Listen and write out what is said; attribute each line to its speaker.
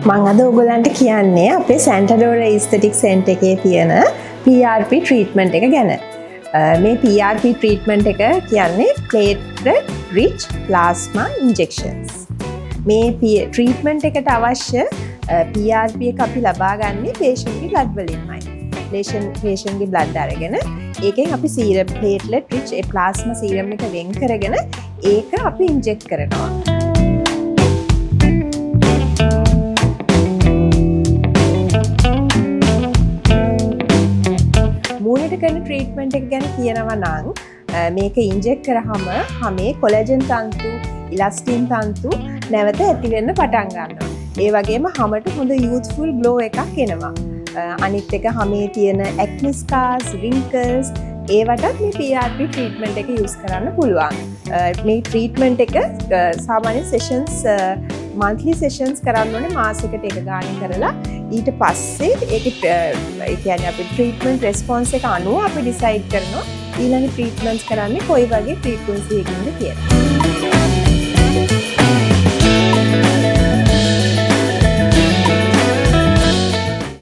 Speaker 1: මං අද ඔයගොල්ලන්ට කියන්නේ අපේ සැන්ටඩෝරා ඒස්තටික් සෙන්ටර් එකේ තියෙන PRP treatment එක ගැන. මේ PRP treatment එක කියන්නේ ප්ලේට්ලට් රිච් ප්ලාස්මා ඉන්ජෙක්ෂන්ස්. මේ ට්‍රීට්මන්ට් එකට අවශ්‍ය PRP එක අපි ලබා ගන්නේ පේෂන්ට්ගේ බ්ලඩ් වලින්මයි. පේෂන්ට්ගේ බ්ලඩ් අරගෙන ඒකෙන් අපි සීරම්, ප්ලේට්ලට් රිච් ඒ ප්ලාස්මා සීරම් එක වෙන් කරගෙන ඒක අපි ඉන්ජෙක්ට් කරනවා. මූණට කරන ට්‍රීට්මන්ට් එක ගැන කියනවා නම්, මේක ඉන්ජෙක්ට් කරාම හමේ කොලජන් තන්තු, ඉලාස්ටින් තන්තු නැවත ඇති වෙන්න පටන් ගන්නවා. ඒ වගේම හමට හොඳ යූත්ෆුල් ග්ලෝ එකක් එනවා. අනිත් එක හමේ තියෙන ඇක්නි ස්කාර්ස්, රින්කල්ස් ඒවටත් මේ PRP treatment එක යූස් කරන්න පුළුවන්. මේ ට්‍රීට්මන්ට් එක සාමාන්‍ය සෙෂන්ස්, මන්ත්ලි සෙෂන්ස් කරන්න ඕනේ, මාසෙකට එක ගානේ කරලා ඊට පස්සේ ඒක, ඒ කියන්නේ අපි ට්‍රීට්මන්ට් රෙස්පොන්ස් එක අනුව අපි ඩිසයිඩ් කරනවා ඊළඟ ට්‍රීට්මන්ට්ස් කරන්නේ කොයි වගේ ෆ්‍රීකවන්සි එකකින්ද කියලා.